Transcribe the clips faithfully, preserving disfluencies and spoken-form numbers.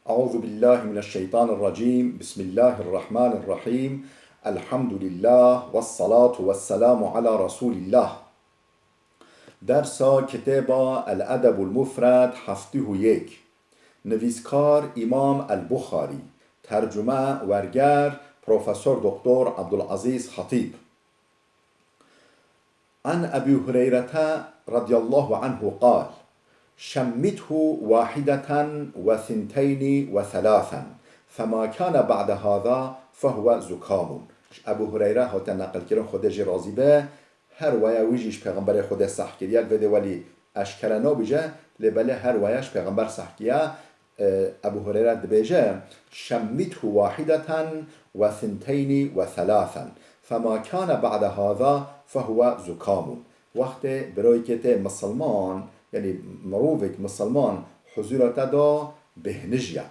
أعوذ بالله من الشيطان الرجيم. بسم الله الرحمن الرحيم. الحمد لله والصلاة والسلام على رسول الله. Dersa kitêba El Edebul Mufred heftê û yek. Nivîskar Îmam El Buxarî. Tercume, werger, Profesor Doktor Abdulazîz Hatîb. عن أبي هريرة رضي الله عنه قال: شمته واحدة وثنتين وثلاثا، فما كان بعد هذا فهو زكام. Ji Ebu Hureyre hate neqilkirin, Xwedê jê razî be, her waya wî jî ji Pêxemberê Xwedê seh kiriye, vê de welî eşkere nabîje, lê belê her waya ji Pêxember seh kiye. E, Ebu Hureyre dibêje: شمته واحدة وثنتين وثلاثا، فما كان بعد هذا فهو زكام. Wextê birayekê te misilman, yanî mirovek misilman huzûra te da bêhnijî ye.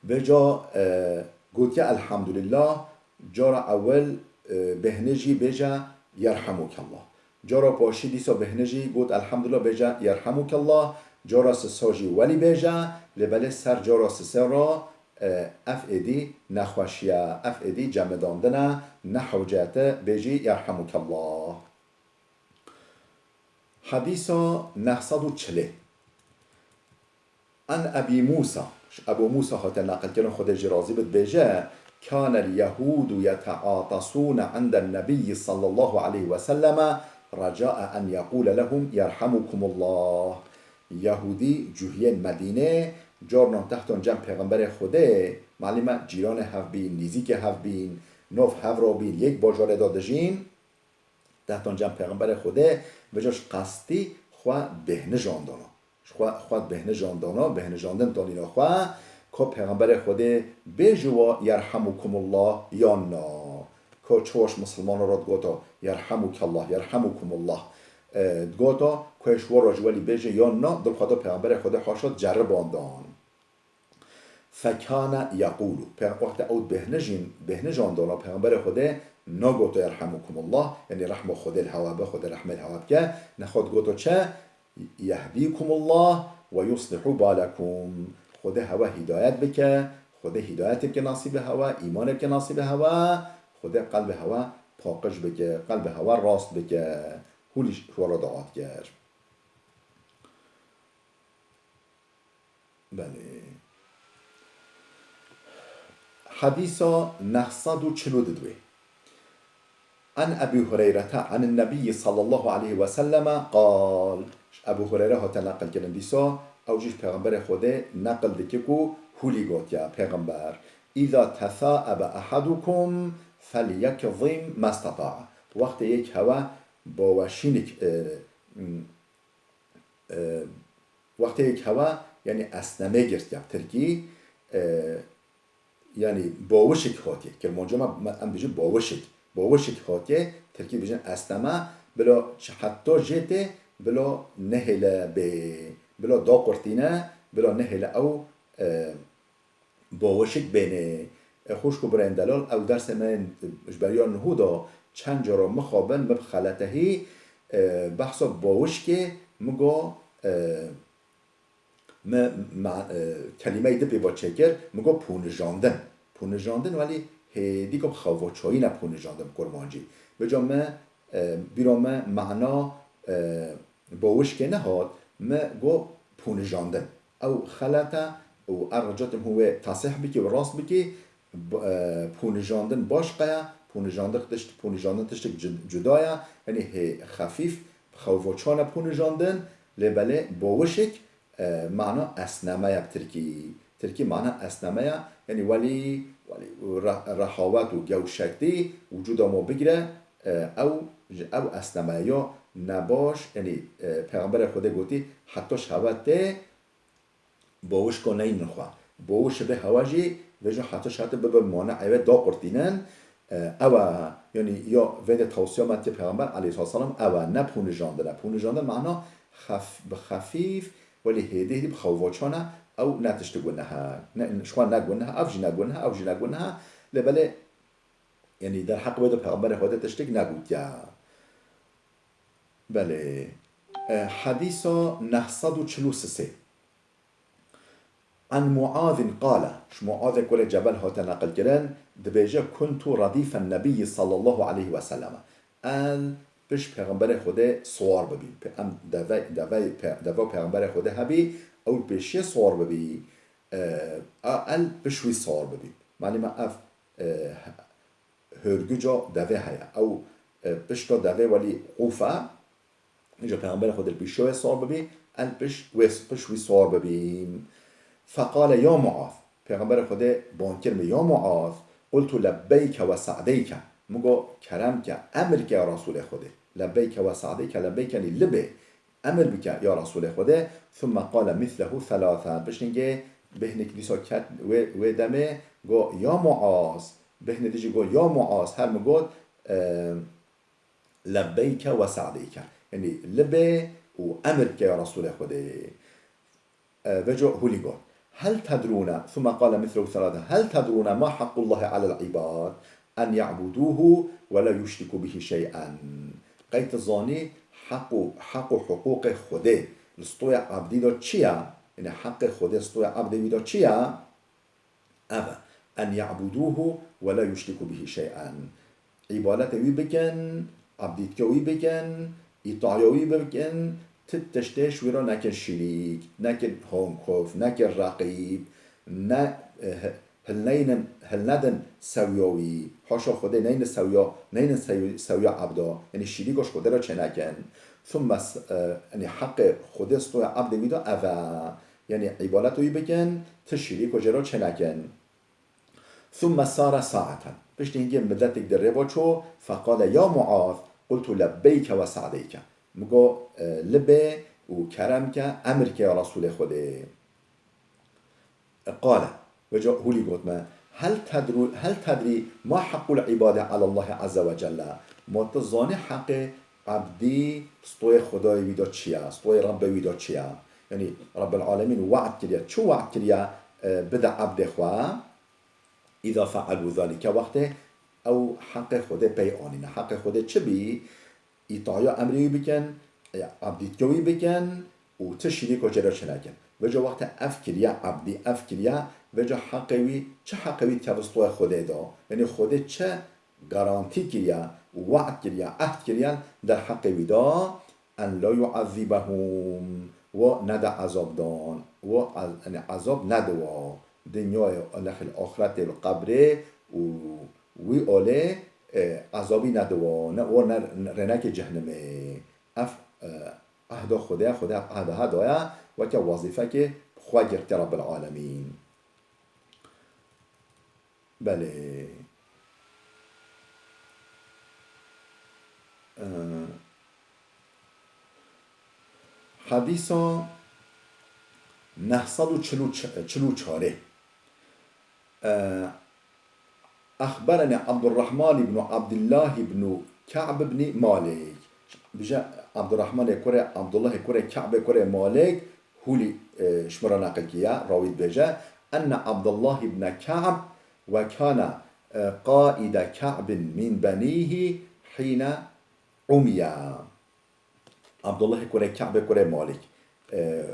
Vêca, e, gotiye Elhamdulillah, cara ewil, e, bêhnijî bêje Yerhamukallah. Cara paşî dîsa bêhnijî got Elhamdulillah, bêje Yerhamukallah. Cara sisa jî welî bêje, lê belê ser cara sisê re, e, ev êdî nexweşî ye, ev êdî cemidandin e, ne hewce ye te bêjî Yerhamukallah. Hedîsa neh sed û çilê. An Ebî Mûsa, ji Ebû Mûsa hate neqilkirin, Xwedê jî razî be, dibêje: كان اليهود يتعاطسون عند النبي صلى الله عليه وسلم رجاء أن يقول لهم يرحمكم الله. Yahûdî, cûhiyên Medînê, carnan tehtan cem Pêxemberê Xwedê, malî me cîranê hev bîn, nîzîkê hev bîn, nav hev re bîn, yek bajarê de dijîn, Tehtan cem Pêxemberê Xwedê, vêca ji qestî xwe bêhnijandana. Ji xwe, xwe bêhnijandana, bêhnijandin tanîna xwe, ka Pêxemberê Xwedê bêji wa Yerhamukumullah yan na. Ka çawa ji misilmanan re digota Yerhamukallah, Yerhamukumullah, e, digota, ka ji wa re jî welî bêje yan na, dil xwe da Pêxemberê Xwedê haşa ceribandan. Fekane yekûlu. Pê-, wextê ew bêhnijîn, bêhnijandana Pêxemberê Xwedê nagoto Yerhamukumullah, yanî rehma Xwedê li hewa be, Xwedê rehmê li hewa bike. Nexwe digoto çi? Yehdîkumullah we yuslihu balekum. Xwedê hewa hîdayet bike, Xwedê hîdayetê bike nasîbê hewa, îmanê bike nasîbê hewa, Xwedê qelbê hewa paqij bike, qelbê hewa rast bike. Hûlî ji xwe re dua dikir. Belê. Hedîsa neh sed û çil û du. An Ebî Hureyrete anin Nebîyî sallallahu aleyhi ve selleme qal. Ji Ebû Hureyre hate neqilkirin dîsa, ew jî ji Pêxemberê Xwedê neqil dike ku hûlî gotiye Pêxember: "Îza tesaebe ehadukum felyekzim mesteta'a." Wextê yek hewe baweşînik, e, e, wextê yek hewa, yanî esnemê girtiye bi tirkî, e, yanî bawişik hatiye. Kirmanca me, me, em dibêjin bawişik. Bawişik hatiye, tirkî dibêjin esneme, bila çi heta jê tê, bila nehêle bê, bila daqurtîne, bila nehêle ew, e, bawişik bênê. E, xwişk û birayên delal, ew dersê me yên ji beriya nuhû de çend cara mixabin, min bi xeletehî, e, behsa bawişkê min got, e, min ma-, e, kelîmeyê dipê ve çêkir, min got pûnijandin. Pûnijandin, welî hêdî ku bi xevoçayî ne pûnijandin bi kurmancî. Vêca min, e, bîra min mana, e, bawişkê nehat, min got pûnijandin. Ew xelet e û her rica dikim hûn wê tesîh bikî û rast bikî. B-, e, pûnijandin baş qe ye, pûnijandin tişt-, pûnijandin tiştek cu-, cuda ye, yanî hê xefîf, bi xevoçan e pûnijandin, lê belê bawişik, e, mana esneme ye bi tirkî. Tirkî mana esneme ye, yanî welî, welî re-, rehawet û gewşektî wicûda me bigire, e, ew, ji ew esneme ye. Ya nebaş, yanî, e, Pêxemberê Xwedê gotî, heta ji hewe tê, bawişka neynin xwe. Bawişê bê hewa jî, vêca heta ji hewe tê bibe mane, ew ê daqurtînin. E, ew e, yanî ya vê de tewsiya me tê Pêxember aleyhisselam, ew e, ne pûnijandin e. Pûnijandin mana xef-, bi xefîf, welî hêdî hêdî bi xevoçan e, ew ne tiştek guneh e. Ne, ji xwe ne guneh e, ev jî ne guneh e, ew jî ne guneh e. Lê belê, yanî derheq wê de Pêxemberê Xwedê tiştek negotiye. Belê. E, hedîsa neh sed û çil û sê. An Muazin qale, ji Muazê kurê Cebel hate neqil kirin, dibêje, Kuntu redifen Nebiyyi sallallahu aleyhi ve sellem. Ez pişt Pêxemberê Xwedê siwar bibîm. Pe-, em deve, deve, pe-, deve û Pêxemberê Xwedê hebî, ew pêşiyê siwar bibî, e, a, ez pişt wî siwar bibîm. Malî me ev, e, hörgüca devê heye. Ew, e, pişta devê welî qûf e. Îca Pêxemberê Xwedê li pêşiya wê siwar bibî, ez pişt wê, pişt wî siwar bibîm. Feqale ya Muaz. Pêxemberê Xwedê bang kir min, ya Muaz. Qultu lebbeyke ve se'deyke. Min got, kerem ke, emir ke ya Resûlê Xwedê. Lebbeyke ve se'deyke, lebbeyke, yanî libê. Emir bike ya Resûlê Xwedê. Thumme qale mislehu thelâthen. Piştî hingê bêhnek dîsa ket wê, wê demê, got, ya Muaz. Bêhne dî jî got, ya Muaz, her min got, e, lebbeyke ve se'deyke. Yanî libê û emir bike ya Resûlê Xwedê. E, veco hûlî got. Hel tedrûne, thumme qale mislehu thelâthen, hel tedrûne ma haqqullahî alel îbad, en ya'budûhu ve la yuşrikû bihî şey'en. Qey tu zanî heq û, heq û hiqûqê Xwedê li stoya ebdî de çi ye? Yanî heqê Xwedê stoya ebdê wî de çi ye? Ev e. En ya'budûhu ve la yuşrikû bihî şey'en. Îbadetê wî bikin, ebdîtkiya wî bikin, îtaya wî bikin, ti tiştê ji wî re nekin şirîk, nekin homkuf, nekin reqîb, ne, eh, hilneynin, hilnedin sewiya wî. Haşa Xwedê neynin sewiya, neynin sew-, sewiya ebda. Yanî şirîka ji Xwedê re çênekin. Thumme s-, eh, yanî heqê Xwedê stoya ebdê wî de ev e. Yanî îbadeta wî bikin, ti şirîka jê re çênekin. Thumme sare sa'eten. Piştî hingê midetek di rê ve çû, feqale ya Muaz, qultu lebbeyke ve se'deyke. Min got, e, libê û kerem ke, emir ke ya Resûlê Xwedê. E, qale, veca hûlî got me, hel tedrû-, hel tedrî ma heqqul îbade alallahî azze ve celle. Ma tu zanî heqê ebdî stoyê Xwedayê wî de çi ye, stoyê Rebbê wî de çi ye? Yanî Rebbil Alemîn we'd kiriye. Çi we'd kiriye, e, bide ebdê xwe? Îza fe'elû zalîke, wextê ew heqê Xwedê pey anîne. Heqê Xwedê çi bî? Îtaya emrê wî bikin, e, ebdîtke wî bikin û ti şirîko jê re çênekin. Veca wextê ev kiriye ebdî, ev kiriye, veca heqê wî, çi heqê wî dikeve stoya Xwedê de? Yanî Xwedê çi garantî kiriye, we'd kiriye, ehd kiriye derheqê wî de, en la yu'ezzibehum, we nede ezab dan, we ez-, yanî ezab nede we. Dinyayê, nexil axretê, li qebrê û wî olê, e, ezabî nede we, ne, we ne, rênekê cehnimê. Ev, e, ehda Xwedê, Xwedê ev ehda he daye, weke wezîfekê xwe girtiye Rebbil Alemîn. Belê. Ee, Hedîsa neh sed û çil û çar. Ee, Exbereni Abdurrahman ibnu Abdullah ibnu Ka'b ibni Malik. Bije Abdurrahmanê kurê Abdullahê kurê Ka'bê kurê Malik, hûlî, e, ji min re neqil kiriye, rawî dibêje, enne Abdullah ibne Ka'b ve kana, e, qaide Ka'bin min benîhî hîne umiye. Abdullahê kurê Ka'bê kurê Malik, e,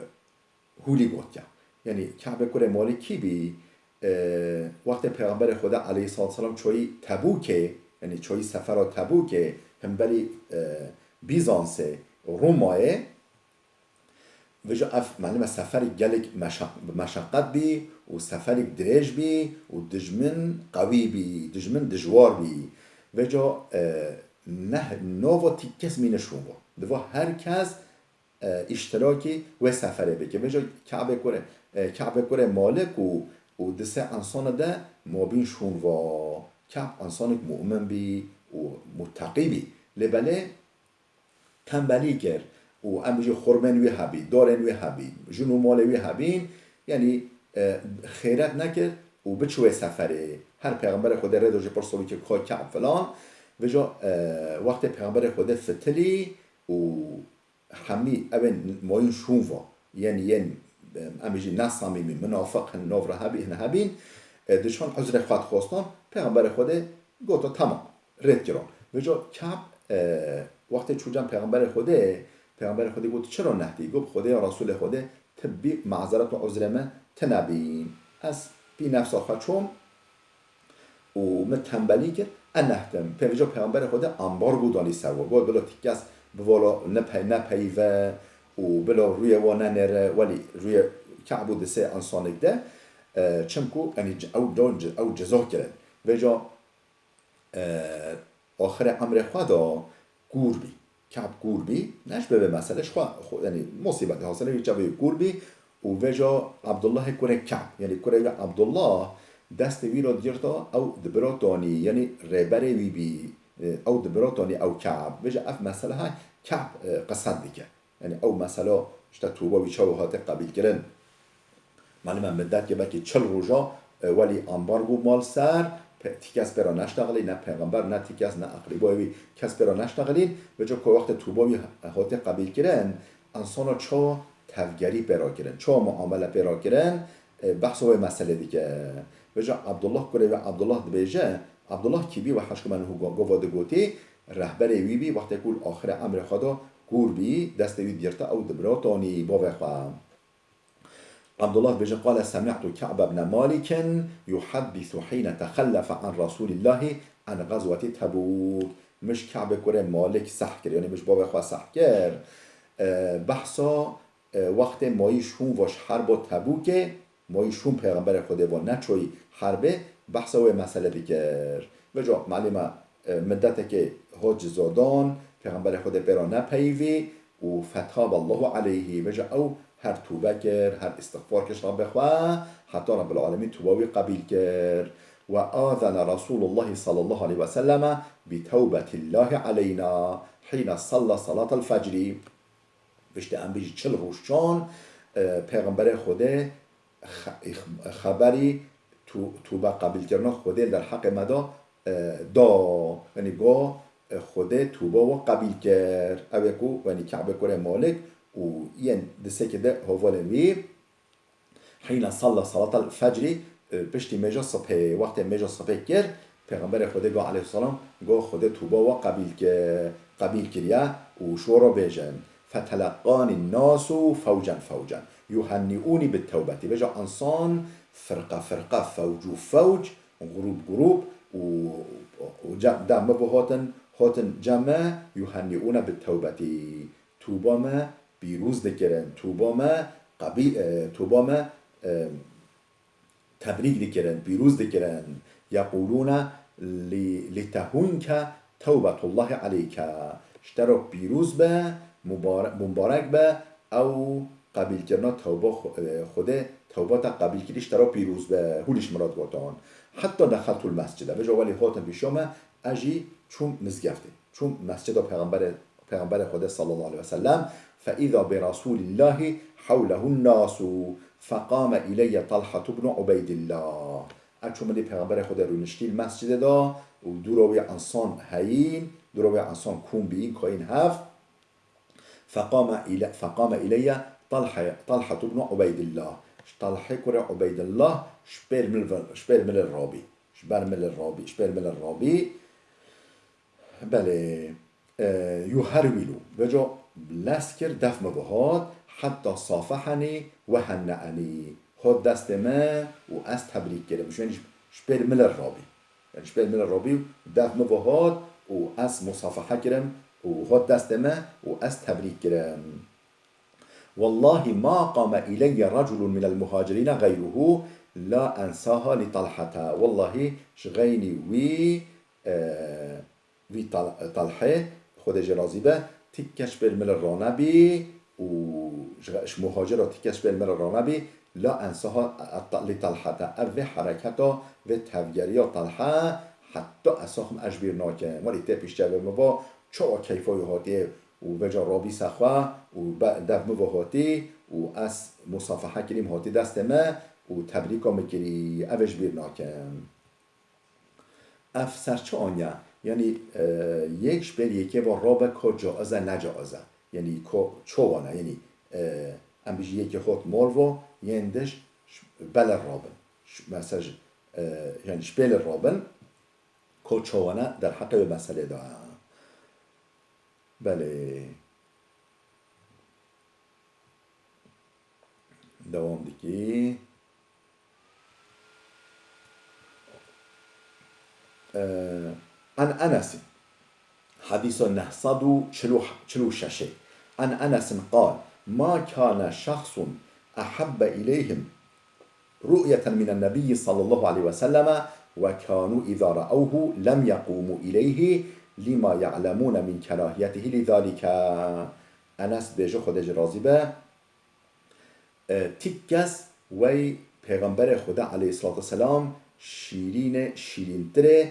hûlî gotiye. Yanî Ka'bê kurê Malik kî bî? E, wextê Pêxemberê Xwedê aleyhissalatu vesselam çûyî Tebûkê, yanî çûyî sefera Tebûkê, himberî, e, Bîzansê, Rûmayê, Vêca ev, malum e, seferek gelek meşaq-, bi meşaqet bî û seferek dirêj bî û dijmin qewî bî, dijmin dijwar bî. Vêca, e, neh-, nava tî kes mîne şûn va. Diva her kes, e, îştirakî wê seferê bike. Vêca Ka'bê kurê, e, Ka'bê kurê Malik û, û di sê ensana de mabîn şûn va. Ka'b ensanek mu'min bî û mutteqî bî. Lê belê, tembelî kir û em bijî xurmên wî hebî, dorên wî hebî, jin û malê wî hebîn, yanî, e, xêret nekir û biçi wê seferê. Her Pêxemberê Xwedê rê do jî pirso bike ka Ka'b filan. Vêca, e, wextê Pêxemberê Xwedê fitilî û hemî evên moyîn şûn va. Yên, yên, e, em bijî ne samîmî, munafiq hin, nov re hebî, hin hebîn, e, diçan uzrê xwe dixwestan, Pêxemberê Xwedê goto, temam. Rêt kirin. Vêca Ka'b, e, wextê çû cem Pêxemberê Xwedê, Pêxemberê Xwedê got, "Çira nehdî?" Got, "Xwedê ya Resûlê Xwedê, tibbî mazeret û uzrê me tine bî. Ez pî nefsa xwe çom û min tembelî kir, e nehtim. Pêvêca Pêxemberê Xwedê ambargo danî ser we. Got, bila ti kes bi vala nepe-, nepeyive û bila rûyê we nenêre, welî rûyê Ke'b û di sê ensanik de, e, çimku, yanî, c-, ew don c-, ew ceza kirin. Vêca, e, axirê emrê xwe de kûr bî. Ke'b kûr bî, ne ji bê vê mesele, ji xwe, xwe, yanî, musîbetê hasile wî çavê wî kûr bî û vêca Abdullahê kurê Ke'b, yanî kurê wî Abdullah, destê wî re girta, ew di bira tanî, yanî rêberê wî bî, e, ew di bira tanî ew Ke'b. Vêca ev mesele hay Ke'b, e, qise dike. Yanî ew mesela işte tûba wî çawa hate qebîlkirin. Malum e, midet ke belkî çil roja, e, welî ambargo mal ser, pe-, ti kes pê re neştexilî, ne pêxember, ne ti kes, ne eqrîbayê wî kes pê re neştexilîn. Vêca ku wextê tûba wî hate qebîlkirin, insana çawa tevgerî pê re kirin, çawa muamele pê re kirin, e, behsa wê meselê dike. Vêca Abdullah kurê wî Abdullah dibêje, Abdullah kî bî? We heşkû me niha go-, gava digotî, rehberê wî bî, wextê ku li axirê emrê xwe de kûr bî, destê wî digirta, ew di bira tanî bavê xwe. Abdullah dibêje, قال سمعت كعب بن مالك يحدث حين تخلف عن رسول الله عن غزوة تبوك. Min ji Ke'bê kurê Malik seh kir, yanî min ji bavê xwe seh kir. E, behsa, e, wextê mayî şûn va ji herba Tebûkê, mayî şûn Pêxemberê Xwedê va neçoyî herbê, behsa wê mesele dikir. Vêca malum e, e, midetekê hat ji zodan, Pêxemberê Xwedê pê re nepeyivî û fetabe Allahu aleyhî. Vêca ew her tûbe kir, her îstixfar kir ji Rebbê xwe, heta Rebbil Alemîn tûba wî qebîl kir. Ve azene Resûlullahî sallallahu aleyhi ve selleme bi tewbetillahi aleyna hîne salla salatel fecrî. Piştî em bêjî çil roj çûn, e, Pêxemberê Xwedê xe-, xeberî tû-, tûbe qebîlkirina Xwedê li derheqê me de, e, da. Yanî go, e, Xwedê tûba we qebîl kir. Ew ê ku, yanî Ke'bê kurê Malik û yên di sê kê de hevalên wî, hîne salla salatel fecrî, e, piştî mêja sibhê, wextê mêja sibhê kir, Pêxemberê Xwedê go aleyhisselam, go Xwedê tûba we qebîl ki-, qebîl kiriye û ji we re bêjin, فتلقاني الناس فوجا فوجا يهنئوني بالتوبة. Vêca insan firqe firqe, fewc û fewc, grûp grûp û, û ce-, dem min ve hatin, hatin cem me, يهنئون بالتوبة. Tûba me pîroz dikirin, tûba me qebî-, e, tûba me, e, tebrîk dikirin, pîroz dikirin. يقولون ل-، لتهنك توبة الله عليك. Ji te re pîroz be, mubare-, mûbarek be, ew qebîlkirina tewba Xwe-, e, Xwedê, tewba te qebîl kirî, ji te re pîroz be, hûlî ji min re digotin. حتى دخلت المسجد. Vêca welî hatin pêşiya me, ez jî çûm mizgeftê. Çûm mescida Pêxemberê, Pêxemberê Xwedê sallallahu aleyhi ve sellem, فإذا برسول الله حوله الناس فقام إلي طلحة بن عبيد الله. Ez çûm milî Pêxemberê Xwedê rûniştî li mescidê de û dûra wî insan heyîn, dûra wî insan kom bîn, kayîn hev. فقام إلي، فقام إلي طلحة، طلحة بن عبيد الله. Talhê kurê Ubeydillah ji pêl min ve-, ji pêl min re rabî. Ji ber min re rabî, ji pêl min re rabî. Belê, e, يهرول. Vêca lez kir, def min ve hat, حتى صافحني وهنأني. Hat destê me û ez tebrîk kirim. Ji, ji pêl min re rabî. Yanî ji pêl min re rabî û def min ve hat û ez musafaha kirim û hat destê me û ez tebrîk kirim. والله ما قام إلي رجل من المهاجرين غيره لا أنساها لطلحة. Wellahî ji xeynî wî, e, wî Tal-, Talhê, Xwedê jê razî be, ti kes ji pêl min re ranebî û ji, ji muhacira ti kes ji pêl min re ranebî, لا أنساها لطلحة. Ev vê hereketa, vê tevgeriya Talha, heta esaxim ez ji bîr nakim. Welî tê piştevê min va, çawa keyfa wî hatiye û vêca rabî ser xwe û be-, dev min ve hatî û ez musafaha kirîm, hatî destê me û tebrîka min kirî, ev ê ji bîr nakim. Ev ser çi aniye? Yanî, e, yek ji pêl yekê ve rabe ka caiz e, ne caiz e. Yanî ka çawa ne? Yanî, e, em bijî yekê hot mal ve, yên diş ş-, belê rabin. Ş-, mesela, e, yanî ji pêlê rabin, ka çawa ne derheqê wê meselê de ye. Belê. Dewam dikî. Ee, An Enesî. Hedîsa neh sed û çil û, çil û şeş. An Enesin qal, ma kâne şexsun ehebbe ileyhim ru'yeten minen nebiyyi sallallahu aleyhi ve selleme ve kânû izâ re'ewhu lem yekûmû ileyhi lima ye'lemûne min kerahiyetihi lizâlike. Enes dibêje, Xwedê jî razî be, E, tik kes wey Pêxemberê Xwedê aleyhisselatu vesselam şîrînê, şîrîntirê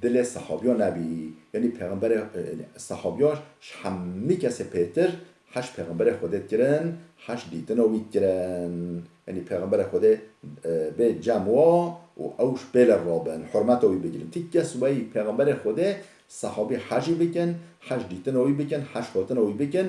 dilê sehabiya nebî. Yanî Pêxemberê, e, sehabiya ji hemî kesê pêtir heş Pêxemberê Xwedê dikirin, heş dîtina wî dikirin. Yanî Pêxemberê Xwedê, e, bê cem wa û ew ji pê li rabin, hurmeta wî bigirin. Tik kes wey Pêxemberê Xwedê sehabî hejî bikin, heş dîtina wî bikin, heş hatina wî bikin,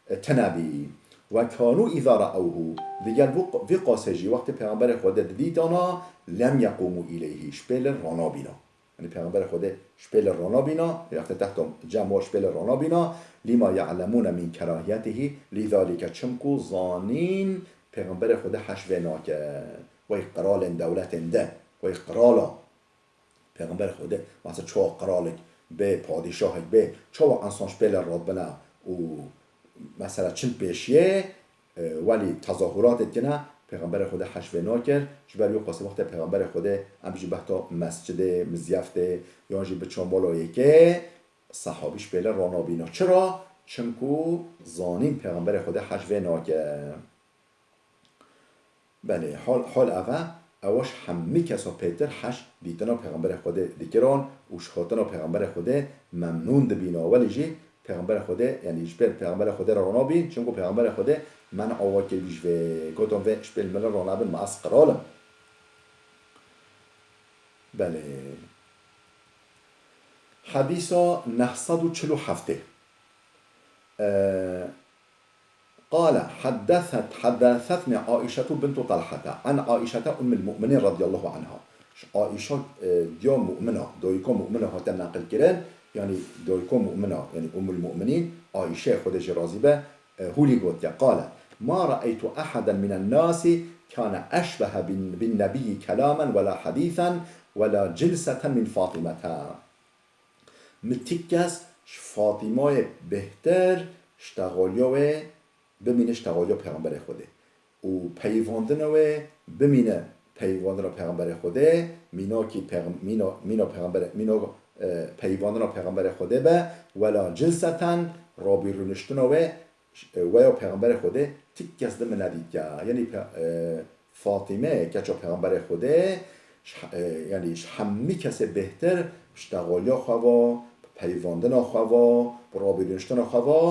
e, tune bî. Ve kânû îzâ re'ewhû, digel vî, vî qasê jî wextê Pêxemberê Xwedê didîtana, lem yekûmû îleyhî, ji pê li ranabîna. Yanî Pêxemberê Xwedê ji pê li ranabîna, wextê tehta cem wa ji pê li ranabîna, lîma ye'lemûne min kerahiyetihî, lîzalîke, çimku zanîn Pêxemberê Xwedê heş vê nake. Wey qiralên dewletên din, wey qirala Pêxember Xwedê, mesela çawa qiralek bê, padîşahek bê, çawa insan ji pê le radibine û mesela çin pêşiyê, e, welî tezahuratê dikine, Pêxemberê Xwedê heş vê nakir, ji ber wî qasê wextê Pêxemberê Xwedê em jî behta mescidê, mizyeftê, yan jî biça mala yekê, sehabî ji pê le ranabîna. Çira? Çimku zanîn Pêxemberê Xwedê heş vê nake. Belê, hal, hal ev e, ewa ji hemî kesa pêtir heş dîtina Pêxemberê Xwedê dikiran û ji hatina Pêxemberê Xwedê memnûn dibîna. Welê jî Pêxemberê Xwedê, yanî ji pê Pêxemberê Xwedê re ranabîn, çimku Pêxemberê Xwedê men'a wa kiribî ji vê, gotin vê ji pê li min re ranabin, me ez qral im. Belê. Hedîsa neh sed û çil û heftê. E, Qale, heddeset, heddesetni Aîşetu bintu Talhete, an Aîşete ummil mu'minin radiyallahu anha. Ji Aîşa, e, diya mu'mina, dayika mu'mina hate neqil kirin, yanî dayika mu'mina, yanî ummul mu'minin, Aîşe Xwedê jî razî be, e, hûlî gotiye, qale, ma re'eytu eheden minen nasi kane eşbehe bin, bin nebiyyi kelamen wela hedîsen wela cilseten min Fatîmete. Min tik kes ji Fatîmayê bêhtir ji texaliya wê bimîne ji texaliya Pêxemberê Xwedê. Û peyvandina wê bimîne peyvandina Pêxemberê Xwedê, mînakî pêxem-, mîna, mîna Pêxemberê, mîna, e, peyvandina Pêxemberê Xwedê be, wela cilseten, rabî rûniştina wê, e, weya Pêxemberê Xwedê tik kes di min nedîtiye. Yanî pe-, e, Fatîme, keça Pêxemberê Xwedê, ji he-, e, yanî ji hemî kesê bêhtir bi ştexaliya xwe ve, bi peyvandina xwe ve, bi rabîrûniştina xwe ve,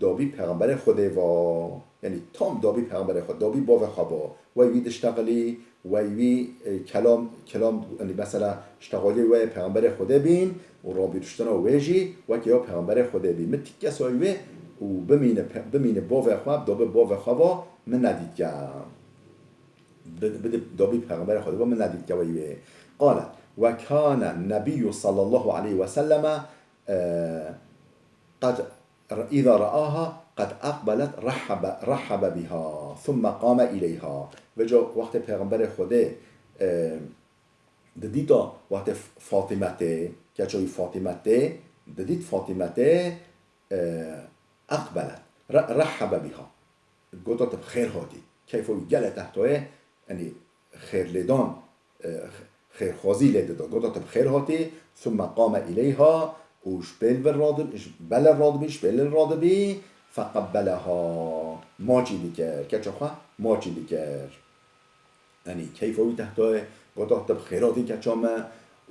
dabî Pêxemberê Xwedê ve. Yanî tam dabî Pêxemberê Xwe, dabî bavê xwe ve. Wey wî diştexilî, wey wî, e, kelam, kelam, yanî mesela ştexaliyê wê Pêxemberê Xwedê bîn û rabîrûniştina wê jî weke ya Pêxemberê Xwedê bî. Min tik kesa wê û bimîne pe-, bimîne bavê xwe, dabî bavê xwe ve min nedîtiye. Bi, bi, dabî Pêxemberê Xwedê ve min nedîtiye wey wê. Qale, ve kane nebiyyu sallallahu aleyhi ve selleme, e, qed, îza re'aha qed eqbelet rehhebe, rehhebe biha, thumme qame ileyha. Vêca wextê Pêxemberê Xwedê, e, didîta wextê F-, Fatîme tê, keça wî Fatîme tê, didît Fatîme tê, e, eqbelet, re-, rehhebe biha. Gota, tu bi xêr hatî. Keyfa wî gelek tehtoye, yanî xêrlêdan, e, xêrxwazî lê dida. Gota, tu bi xêr hatî, thumme qame ileyha, û ji pê li vir radib-, ji bele radibî, ji pê li radibî, feqebbeleha, maçî dikir. Keça xwe maçî dikir. Yanî keyfa wî tehtoye, gota, tu bi xêr hatî keça me,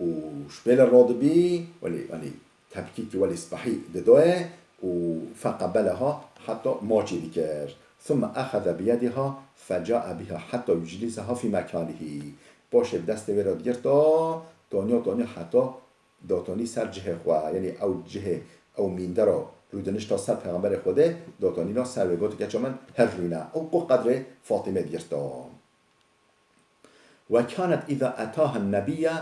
û ji pê li radibî, welî, yanî tepkîkî welî spehî didoye û feqebeleha, heta maçî dikir. Thumme exeze biyediha fecae biha heta yucliseha fî mekanihî. Paşê bi destê wê re digirta, toniya toniya heta datonî ser cihê xwe. Yanî ew cihê, ew mîndera rûdinişta ser Pêxemberê Xwedê, datonîna ser wê, gote, keça min, her rûne. Ew ku qedrê Fatîmê digirta. Ve kânet îza etâhen nebiyye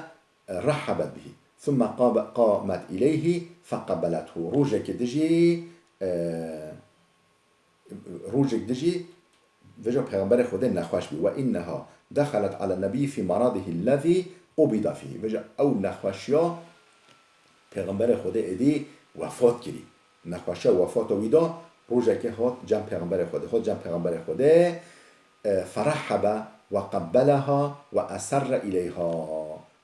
rehebet bihî. Thumme qabe-, qamet ileyhî feqebelethu. Rojekê dijî, e, rojek dijî vêca Pêxemberê Xwedê nexweş bî. Ve inneha dexelet ala nebî fî maradihî lezî qubida fîhî. Vêca ew nexweşiya Pêxemberê Xwedê êdî wefat kirî. Nexweşiya wefata wî da rojekê hat cem Pêxemberê Xwedê. Hat cem Pêxemberê Xwedê, e, ferehhebe ve qebbeleha ve eserre îleyha.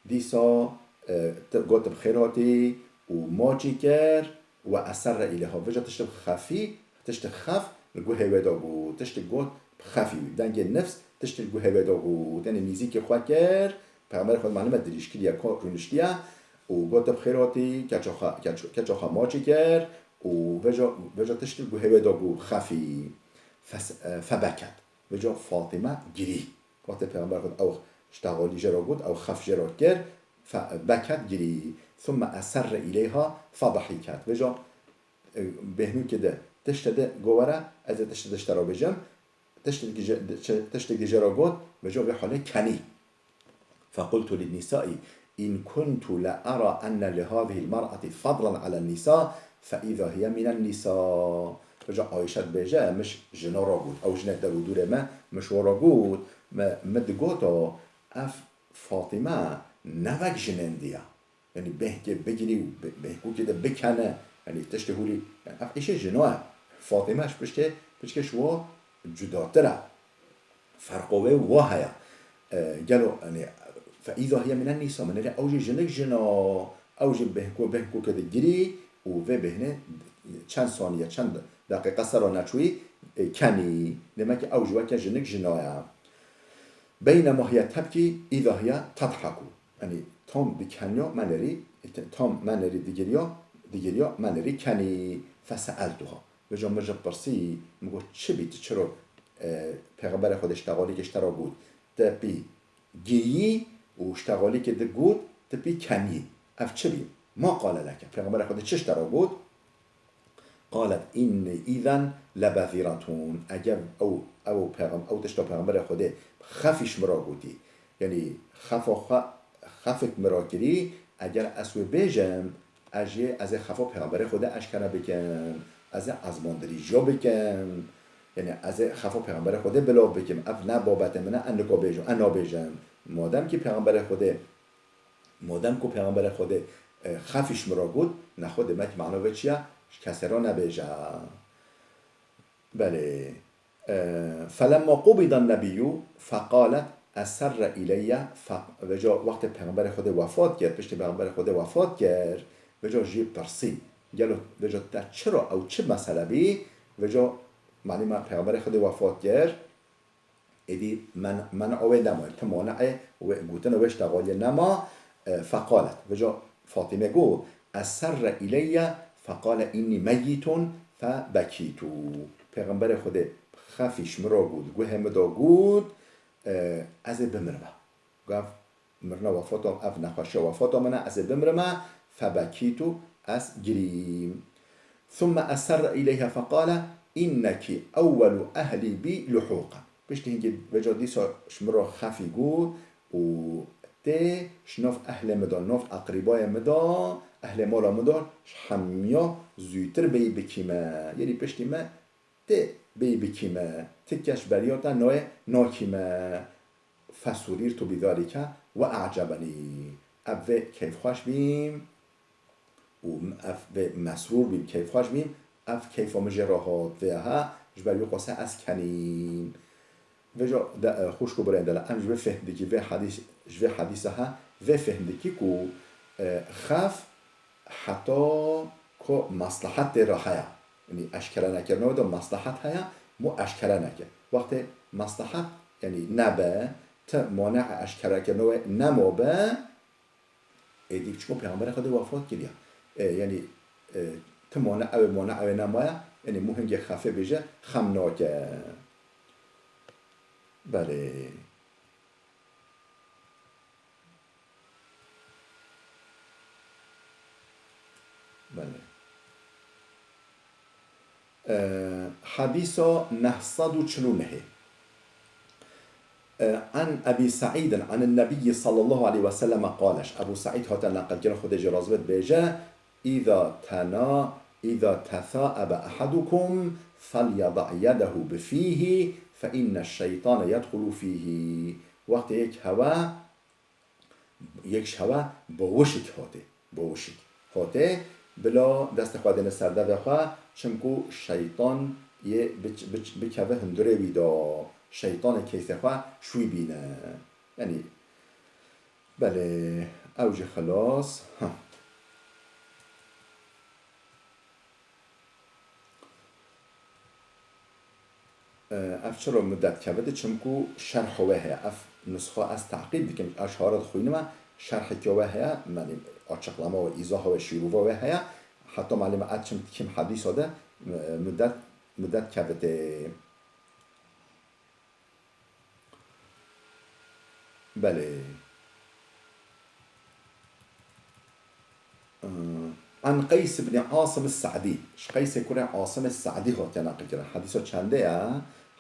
Dîsa, e, ti-, got bi xêr hatî û maçî kir ve eserre îleyha. Vêca tiştê bi xefî, tiştê xef li guhê wê de got. Tiştê got bi xefî. Dengê nifs tiştê li guhê wê de got. Yanî nîzîkê xwe kir. Pêxemberê Xwedê malum e dirîj kiriye, ka rûniştiye û got bi xêr hatî, keça xwe, keç-, keça xwe maçî kir û vêca, vêca tiştê li guhê wê de got bi xefî. Fes-, e, febeket. Vêca Fatîme girî. Wextê Pêxember Xwedê ew ştexalî jê re got, ew xef jê re kir, fe-, beket girî. Thumme eserre îleyha fedehîket. Vêca, e, bêhnûkê de tiştê de got were, ez ê tiştê de ji te re bêjim. Tiştê de jê-, tiştê de jê re got, vêca vê halê kenî. Fequltu linnîsai in kuntu le era enne li hazihîl mer'ati fedlen alen nîsa fe îza hiye minen nîsa. Vêca Ayşe dibêje, min ji jina re got, ew jinek der û dûrê me, min ji wan re got, me, min digot, ev Fatîme ne wek jinên dî ye. Yanî bêhkê bigirî û bê-, bêhkûkê de bikene. Yanî tiştê hûrî, yanî ev îşê jina ye. Fatîme ji piştê, piçkê ji wan cudatir e. Ferqo wê wa heye. E, gelo, yanî, fe îza hiye minen nîsa, min êrê ew jî jinik jina, ew jî bêhko, bêhkûkê de girî û vê bêhnê çend saniye, çend deqîqe ser re neçûyî, e, kenî. Demek ki ew jî weke jinik jina ye. Beynema hiye tebkî, îza hiye tedheku. Yanî tam dikeniya, me nêrî, tam me nêrî digiriya, digiriya, me nêrî kenî. Feseeltuha. Vêca min ji pirsî, min got, çi bî, tu çiro, e, Pêxemberê Xwedê ştexalîkê ji te re got, te pî giriyî û ştexalîkê di got, tu pî keniyî. Ev çi bî? Ma qale leke. Pêxemberê Xwedê çi ji te re got? Qalet, inni îzen lebeziratun. Eger ew, ew pêxem-, ew tişta Pêxemberê Xwedê xefî ji min re gotî, yanî xefa xwe, xefik min re kirî, eger ez wê bêjim, ez jê, ez ê xefa Pêxemberê Xwedê eşkere bikim, ez ê ezmandirîjiya bikim, yanî ez ê xefa Pêxemberê Xwedê bilav bikim. Ev ne babetê min e, ez nika bêjim, ez nabêjim. Madem ki Pêxemberê Xwedê Madem ku Pêxemberê Xwedê, e, xefî ji min re got, nexwe demek mana vê çi ye? Ji kesê re nebêje. Belê. E, felemma qubida nebiyyu feqalet eserre ileyye fe-, vêca wextê Pêxemberê Xwedê wefat kir, piştî Pêxemberê Xwedê wefat kir, vêca jê pirsî. Gelo vêca te çira ew çi mesele bî? Vêca malûm e Pêxemberê Xwedê wefat kir, Êdî men-, men'a wê nema, ti mane'ê wê gotina wê ştexaliyê nema, e, feqalet. Vêca Fatîme got, "Eserre ileyye feqale innî meyyitun febekîtu." Pêxemberê Xwedê xefî ji min re got, guhê min de got, e, "Ez ê bimirime." Gav Mirina wefata, ev nexweşiya wefata min e, ez ê bimrime, febekîtu, ez girîm. Thumme eserre ileyha feqale, inneki ewwelu ehlî bî luhuqen. Piştî hingê vêca dîsa ji min re xefî got û tê ji nav ehlê min de, nav eqrîbayê min de, ehlê mala min de ji hemiya zûtir bêyî bikîme. Yanî piştî me tê bêyî bikîme. Ti kes beriya te nayê nakîme. Fesurîrtu bidalike ve a'cebenî. Ev vê keyfxweş bîm û ev vê mesrûr bîm, keyfxweş bîm. Ev keyfa min jê re hat vê he, ji ber wî qose ez kenîm. Vêca de, e, xwişk û birayên delal, em ji vê fêhm dikî, vê hedîs, ji vê hedîsa he, vê fêhm dikî ku, e, xef heta ku meslehet tê re heye. Yanî eşkere nekirina wê de meslehet heye, mû eşkere neke. Wextê meslehet, yanî nebe, ti mane'e eşkerekirina wê nemabe, êdî çiqo Pêxemberê Xwedê wefat kiriye. E, yanî, e, ti mane ew ê, mane ew ê nemaye, yanî mû hingê xefê bêje, xem nake. Belê. Belê. Ee, Hadîsa neh sed û çil û nehê. Ee, An Ebî Seîdin anin Nebiyyi sallallahu aleyhi ve selleme qale. Ebu Seîd hate neqilkirin, Xwedê jê razî be, dibêje, "Îza tena, îza tesaebe ehadukum, felyeda yedehu bi fîhî, فإن الشيطان يدخل فيه. Wextê yek hewa, yek ji hewa bawişik hate, bawişik hate, bila destê xwe dêne ser devê xwe, çimku şeytan yê biç-, biç-, bikeve hundirê wî de, şeytanê keysê xwe şwî bîne. Yanî, belê, ew jî xilas. Ha. Ev çira mudet kevitî? Çimku şerha wê heye. Ev nusxa ez teqîb dikim, ez şara dixwînime, şerheke wê heye, yanî açıklama ve îzaha ve şîrova wê heye. Heta malî me ez çim dikim hedîsa de, e, mudet, mudet kevitê. Belê. An Qeys ibn Asim Sa'dî. Ji Qeysê kurê Asim Sa'dî hatiye neqilkirin. Hedîsa çendê ye?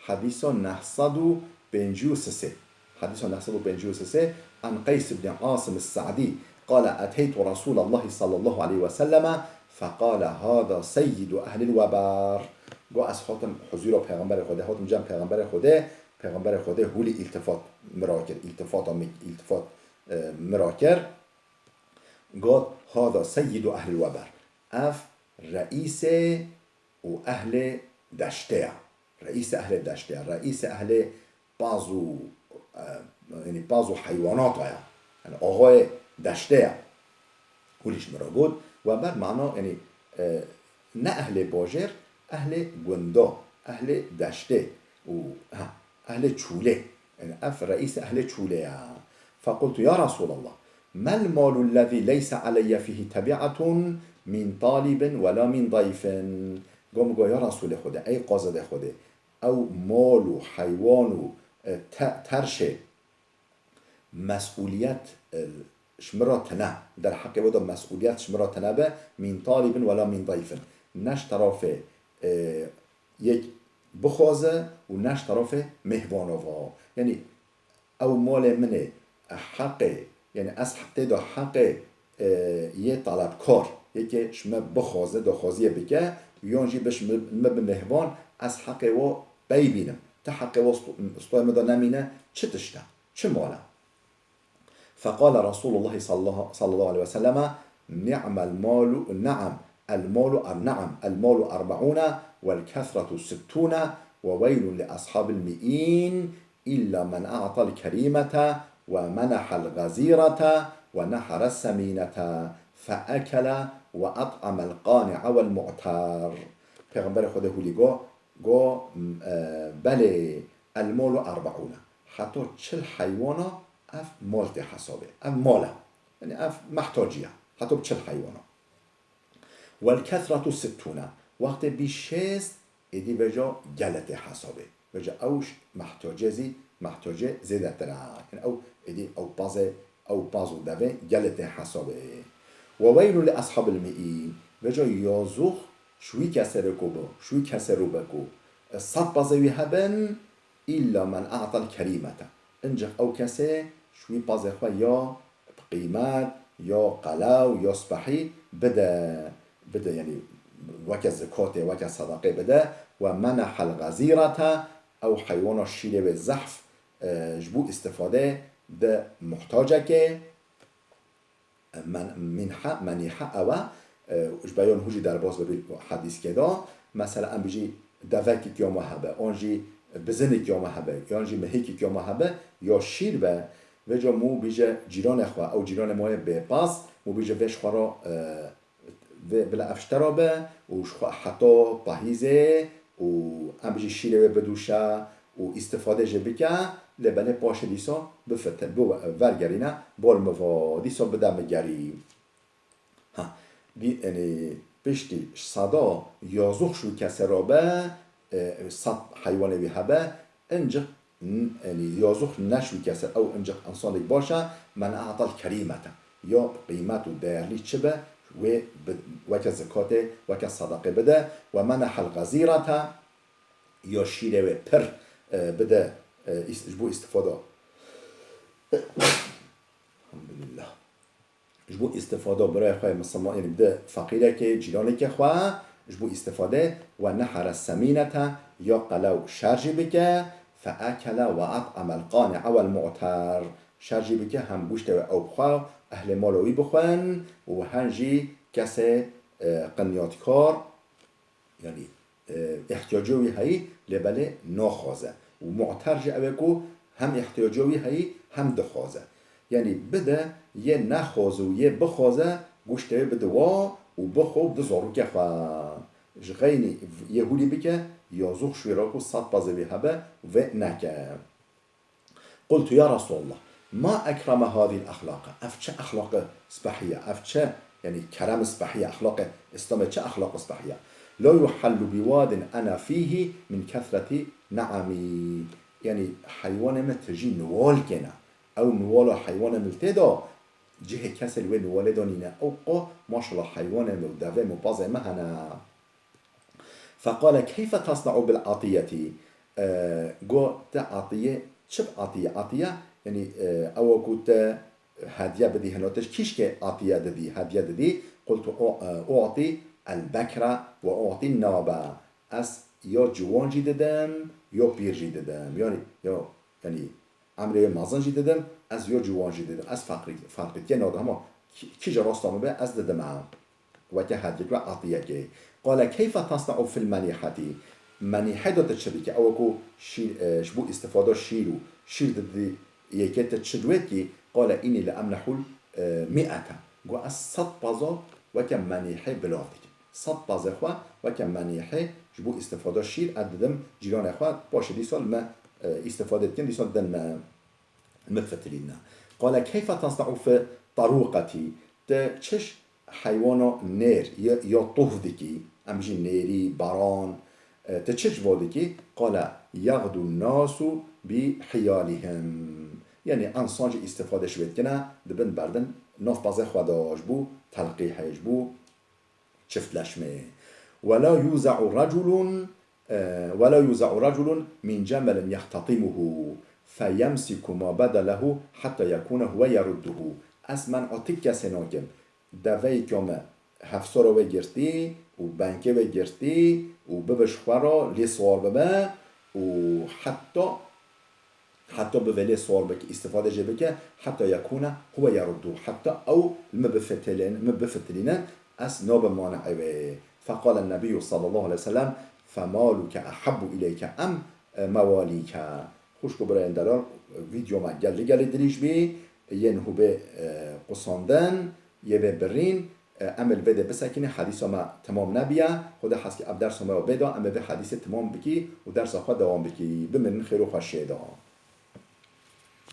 Hedîsa neh sed û pêncî û sisê. Hedîsa neh sed û pêncî û sisê. An Qeys ibn Asim Sa'dî. Qale eteytu Resûlallahi sallallahu aleyhi ve selleme feqale hada seyyidu ehlil webar. Got ez hatim huzûra Pêxemberê Xwedê, hatim cem Pêxemberê Xwedê, Pêxemberê Xwedê hûlî îltifat mi ra kir, îltifata mi, îltifat, e, mi ra kir. Got, hada seyyidu ehlil webar. Ev reîsê û ehlê deştê ye. Reîsê ehlê deştê ye. Reîsê ehlê paz û, e, yanî paz û heywanata ye. Yanî axayê deştê ye. Hûlî ji min re got, weber mana, yanî, e, ne ehlê bajêr, ehlê gunda, ehlê deştê û, ha, ehlê çûlê. Yanî ev reîsê ehlê çûlê ye. Fequltu ya Resûlallah, mel malu lezî leyse aleyye fîhî tebi'atun min talibin wela min dayfin. Got, min got, ya Resûlê Xwedê, ey qazedê Xwedê, ew mal û heywan û, e, te-, terşê mesûliyet, e, ji min re tune, derheqê we de mesûliyet ji min re tune be, min talibin wela min dayfin. Ne ji terafê, e, yek bixwaze û ne ji terafê mêhvana ve. Yanî ew malê min ê, e, heqê, yanî ez tê de heqê, e, yê talebkar, yekê ji me bixwaze, daxwaziyê bike, yan jî bi ji min, min bi mêhvan, ez heqê we pey bînim. Ti heqê we sto-, stoyê min de nemîne, çi tişt e? Çi mal e? Feqale Resûlullahî sallallahu, sallallahu aleyhi ve selleme, ni'mel malu, ne'am, el malu er-, ne'am, el malu erbe'ûne vel kesretu sittûne ve weylun li ashabil mi'în illa men a'tal kerîmete ve menehel gazîrete ve neheres semînete fe ekele ve et'amel qani'e vel mu'ter. Pêxemberê Xwedê hûlî got, got, e, belê, el malu erbe'ûne. Heta çil heywana ev mal tê hesabê. Ev mal e. Yanî ev mehtacî ye. Heta bi çil heywana. Wel kesretu sittûne. Wextê bî şêst, êdî vêca gele tê hesabê. Vêca ew ş-, mehtacê zî, mehtacê zêdetir e. Yanî ew êdî ew pazê, ew paz û devê gele tê hesabê. Ve weylun li ashabil mi'în. Vêca yazûx ji wî kesê re ku bi, ji wî kesê re be ku, e, sed pazê wî hebin, îlla men a'tal kerîmete. Incik ew kesê ji wî pazê xwe ya bi qîmet, ya qelew, ya spehî bide, bide, yanî weke zikatê, weke sedaqê bide, ve menehel gazîrete, ew heywana şîrê wê zehf, e, ji bo îstifadê de muhtacekê, men-, minha, menîha ew e, e, ji beyan hû jî derbas bibî hedîskê de. Mesela em bijî devekî kiya me hebe, an jî bizinî kiya me hebe, yan jî mehîkî kiya me hebe, ya şîr be, vêca mû bîje cîranê xwe, ew cîranê me yê bêpas, mû bîje vê ji xwe re, e, vê bila ev ji te re be û ji xwe heta pahîzê û em bijî şîrê wê bidûşe û îstifade jê bike, lê belê paşê dîsa bifite, biwe-, vergerîne, bol min va, dîsa bide min gerî. Ha, dî, yanî piştî sada yazûx ji wî kesê re be, e, sed heywanê wî hebe, incik n-, yanî yazûx ne ji wî kesê, ew incik insanek baş e, men a'tal kerîmete. Ya qîmet û değerlî çi be, wê bi, weke zikatê, weke sadaqê bide, ve menehel gazîrete, ya şîrê wê pir, e, bide, e, îs-, ji bo îstifada. Elhamdülillah. Ji bo îstifada birayê xwe yê misilman, yanî bide feqîrekê, cîranekê xwe, ji bo îstifade, ve neheres semînete, ya qelew şer jî bike, فأكل وأطعم القانع والمعتر. Şer jî bike hem goştê wê ew bixwe, ehlê mala wî bixwin û hem jî kesê, e, qinyatkar, yanî, e, îhtiyacê wî heyî lê belê naxwaze. Û mu'ter jî ew e ku hem îhtiyacê wî heyî hem dixwaze. Yanî bide yê nexwaze û yê bixwaze goştê wê bide wa û bixwe û bide zarokê xwe. Ji xeynî yê hûlî bike, ya zû xşûyê ra ku sed pezê wî hebe, vê neke. قلت يا رسول الله ما أكرم هذه الأخلاق. Ev çi exlaqê spehî ye? Ev çi, yanî kerem spehî ye? Exlaqê Îslamê çi exlaq spehî ye? لا يحل بواد أنا فيه من كثرة نعمي. Yanî heywanê min tijî niwal kêne. Ew niwala heywanê min li tê de, cihê kesê li wê niwalê de nîne. Ew qo, maşallah, heywanê min û devê min û pazê min hene. فقال كيف تصنع بالعطية؟ E, got, te atiye, çi bi atiye? Atiye, yanî, e, ew ku te hediye bidî, hino te kîşkê atiye didî, hediye didî. قلت أع-، أعطي البكر وأعطي الناب. Ez ya ciwan jî didim, ya pîr jî didim. Yanî, ya, yanî, emrê mezin jî didim, ez ya ciwan jî didim. Ez ferqî-, ferqîtiyê nadim, hema kî-, kî ji rasta min be, ez didim. Weke hediyek ve atiyekê. قال كيف تصنع في المنيحة؟ Menîhe de tu çi dikî? Ew ku şîr, e, ji bo îstifada şîr û şîr didî yekê tu çi diwêt kî? قال إني لأمنح المائة. Got ez sed paza weke menîhe bilav dikim. Sed pazê xwe weke menîhe ji bo îstifada şîr ez didim cîranê xwe, paşê dîsa li me, e, îstifade dikin, dîsa din me. Min fitilîne. قال كيف تصنع في الطروقة؟ Te çi ji heywana nêr ya, ya tov dikî, em jî nêrî, baran, e, te çi ji bo dikî? قال يغدو الناس بحيالهم. Yanî însan jî îstifade ji wê dikine, dibin berdin nav pezê xwe de ji bo telqîhê, ji bo çiftleşmê. ولا يوزع رجل، e, ولا يوزع رجل من جمل يختطمه فيمسك ما بدا له حتى يكون هو يرده. Ez men'a ti kesê nakim. Deveyê kame hefsara wê girtî û benkê wê girtî û bibe ji xwe re lê siwar bibe û heta Heta bibe lê siwar bike, îstifade jê bike, heta yekûne huwe yeruddu. Heta ew li min bifitilin-, min bifitilînin, ez nabim mane'ê wê. فقال النبي صلى الله عليه وسلم: فمالك أحب إليك أم مواليك؟ Xwişk û birayên delal, vîdyo me gelî gelî dirîj bî, yên hûbê, e, qusandin, yê bê birîn, e, em ê li vê de bisekînin, hedîsa me temam nebiye. Xwedê heskî ev dersa me bê da, em ê vê hedîsê temam bikî û dersa xwe dewam bikî. Bimînin xêr û xweşiyê de.